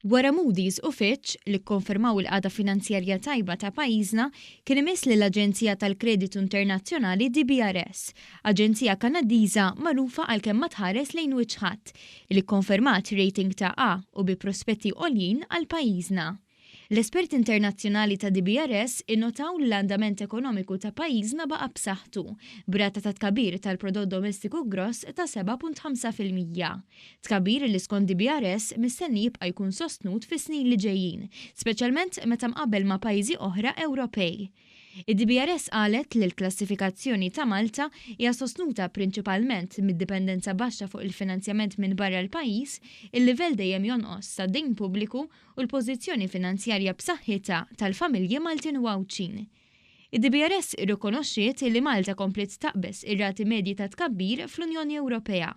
Wara Moody's u Fitch, li kkonfermaw il-qagħda finanzjarja tajba ta' pajjiżna, kien imiss lill-aġenzija tal-kreditu internazzjonali DBRS, aġenzija Kanadiża magħrufa għal kemm ma tħares lejn wiċċ ħadd, li kkonfermat rating ta' A u bi prospetti għoljin għal pajjiżna. L-esperti internazzjonali ta' DBRS innotaw li l-andament ekonomiku ta' pajjiżna baqa' b'saħħtu, b'rata ta' tkabbir tal-prodott domestiku gross ta' 7.5%. Tkabbir li skont DBRS mistenni jibqa' jkun sostnut fis-snin li ġejjin, speċjalment meta mqabbel ma' pajjiżi oħra Ewropej. Id-DBRS qalet li l-klassifikazzjoni ta' Malta hija sostnuta prinċipalment mid-dipendenza baxxa fuq il-finanzjament minn barra l-pajjiż, il-livell dejjem jonqos tad-dejn pubbliku u l-pożizzjoni finanzjarja b'saħħitha tal-familji Maltin u Għawdxin. Id-DBRS irrikonoxxiet li Malta kompliet taqbeż ir-rati medji ta' tkabbir fl-Unjoni Ewropea.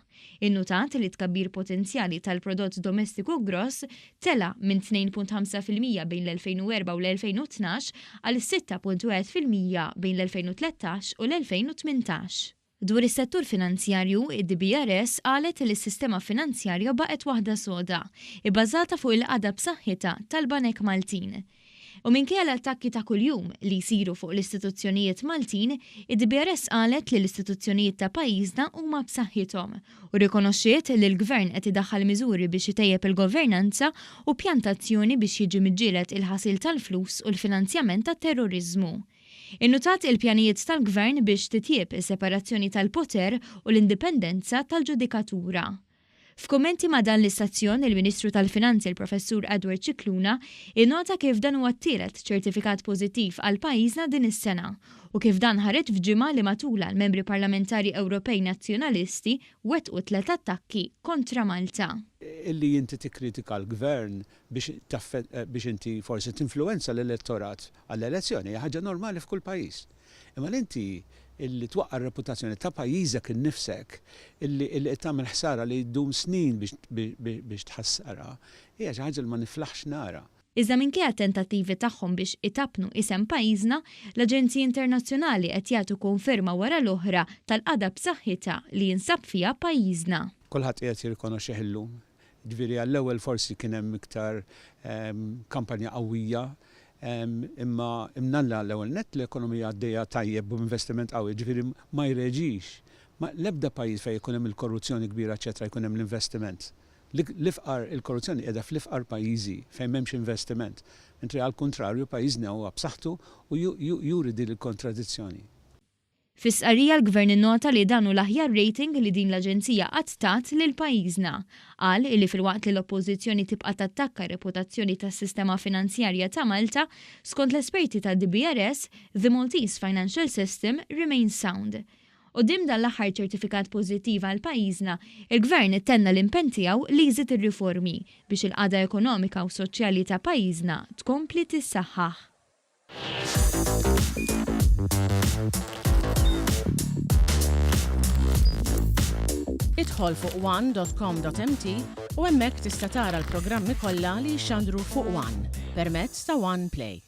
Innutat li t-tkabbir potenzjali tal-prodott domestiku gross tela' minn 2.5% bejn l-2004 u l-2012 għal 6.1% bejn l-2013 u l-2018. Dwar is-settur finanzjarju, id-DBRS qalet li s-sistema finanzjarja baqgħet waħda soda, ibbażata fuq il-qagħda b'saħħitha tal-banek Maltin. U minkejja l-attakki ta' kuljum li jsiru fuq l-istituzzjonijiet Maltin, id-DBRS qalet li l-istituzzjonijiet ta' pajjiżna huma b'saħħithom u rrikonoxxiet li l-Gvern qed idaħħal miżuri biex itejjeb il-governanza u pjan ta' azzjoni biex jiġi miġġieled il-ħasil tal-flus u l-finanzjament tat-terroriżmu. Innutat il-pjanijiet tal-Gvern biex titjieb is-separazzjoni tal-poter u l-indipendenza tal-ġudikatura. F'kummenti ma' dan l-istazzjon, il-Ministru tal-Finanzi l-Professur Edward Scicluna innota kif dan huwa t-tielet ċertifikat pożittiv għal pajjiżna din is-sena u kif dan ħareġ f'ġimgħa li matulha l-Membri Parlamentari Ewropej Nazzjonalisti wettqu tlett attakki kontra Malta. Illi inti tikkritika l-Gvern biex biex inti forsi tinfluwenza l-elettorat għall-elezzjoni hija ħaġa normali f'kull pajjiż. Imma li inti illi twaqqa' r-reputazzjoni ta' pajjiżek innifsek, illi illi qed tagħmel ħsara li ddum snin biex biex tħassarha, hija xi ħaġa li ma niflaħx nara. Iżda minkejja t-tentattivi tagħhom biex itappnu isem pajjiżna, l-aġenziji internazzjonali qed jagħtu konferma wara l-oħra tal-qagħda b'saħħitha li jinsab fiha pajjiżna. Kulħadd qiegħed jirrikonoxxih illum. Jiġifieri għall-ewwel forsi kien hemm iktar kampanja qawwija, imma imnalla l-ewwel nett l-ekonomija għaddejja tajjeb b'investiment qawwi, jiġifieri ma jreġix. L-ebda pajjiż fejn ikun hemm il-korruzzjoni kbira eċċetera jkun hemm l-investiment. L-ifqar, il-korruzzjoni qiegħda fl-ifqar pajjiżi fejn m'hemmx investiment. Mentri għall-kuntrarju pajjiżna huwa b'saħħtu u juri din il-kontradizzjoni. Fi stqarrija l-Gvern innota li dan hu l-aħjar rating li din l-aġenzija qatt tat lil pajjiżna. Qal illi filwaqt li l-Oppożizzjoni tibqa' tattakka r-reputazzjoni tas-sistema finanzjarja ta' Malta, skont l-esperti tad-DBRS, the Maltese financial system remains sound. Quddiem dan l-aħħar ċertifikat pożittiv għal pajjiżna, il-Gvern tenna l-impenn tiegħu li jżid ir-riformi biex il-qagħda ekonomika u soċjali ta' pajjiżna tkompli tissaħħaħ. Idħol fuq one.com.mt u hemmhekk tista' tara l-programmi kollha li jixxandru fuq One permezz ta' One Play.